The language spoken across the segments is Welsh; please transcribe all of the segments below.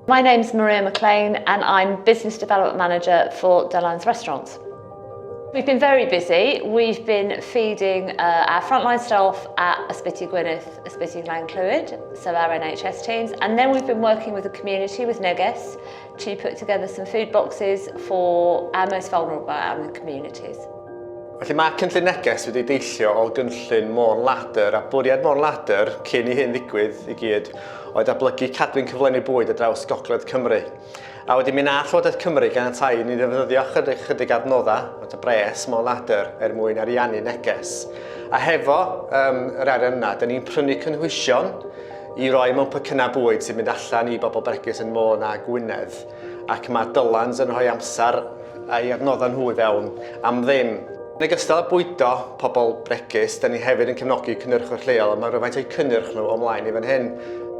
My name's Maria McLean and I'm Business Development Manager for Dylan's Restaurants. We've been very busy. We've been feeding our frontline staff at Ysbyty Gwynedd, Ysbyty Glan Clwyd, so our NHS teams, and then we've been working with the community, with Neges, to put together some food boxes for our most vulnerable out in the communities. Felly mae cynllun Neges wedi deillio o gynllun Môn Ladder a bwriad Môn Ladder cyn i hyn ddigwydd i gyd oedd datblygu cadwyn cyflenwi bwyd ar draws Gogledd Cymru. A wedyn mi nath Llywodraeth Cymru ganiatáu i ni ddefnyddio chydig chydig adnoddau, fatha bres Môn Ladder, er mwyn ariannu Neges. A hefo um, yr arian yna, dyn ni'n prynu cynhwysion i roi mewn pecynnau bwyd sy'n mynd allan i bobl bregus yn Môn a Gwynedd. Ac mae Dylans yn rhoi amser a'i adnoddau nhw i fewn am ddim. Yn ogystal â bwydo pobl bregus, da ni hefyd yn cefnogi cynnyrchwyr lleol a mae rhywfaint o'u cynnyrch nhw o mlaen i fan hyn.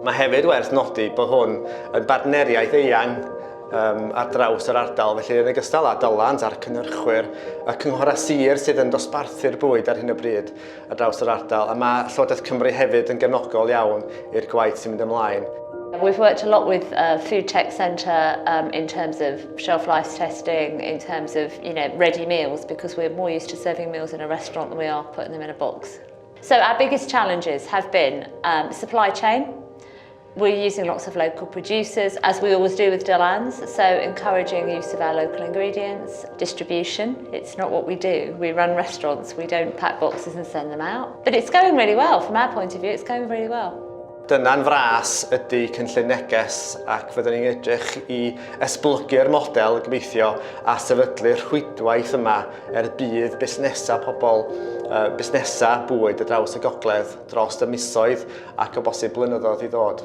Mae hefyd werth nodi bod hwn yn bartneriaeth eang um, ar draws yr ardal, felly yn ogystal â Dylans a'r cynnyrchwyr, y cynghorau sir sydd yn dosbarthu'r bwyd ar hyn o bryd ar draws yr ardal, a mae Llywodraeth Cymru hefyd yn gefnogol iawn i'r gwaith sy'n mynd ymlaen. We've worked a lot with Food Tech Centre in terms of shelf life testing, in terms of ready meals, because we're more used to serving meals in a restaurant than we are putting them in a box. So our biggest challenges have been supply chain. We're using lots of local producers, as we always do with Dylan's, so encouraging use of our local ingredients. Distribution, it's not what we do. We run restaurants, we don't pack boxes and send them out. But it's going really well, from our point of view, it's going really well. Dyna'n fras ydy cynllun Neges ac fyddwn ni'n edrych i esblygu'r model gobeithio a sefydlu'r rhwydwaith yma er budd busnesau pobl, uh, busnesau bwyd ar draws y gogledd dros y misoedd ac o bosib blynyddoedd i ddod.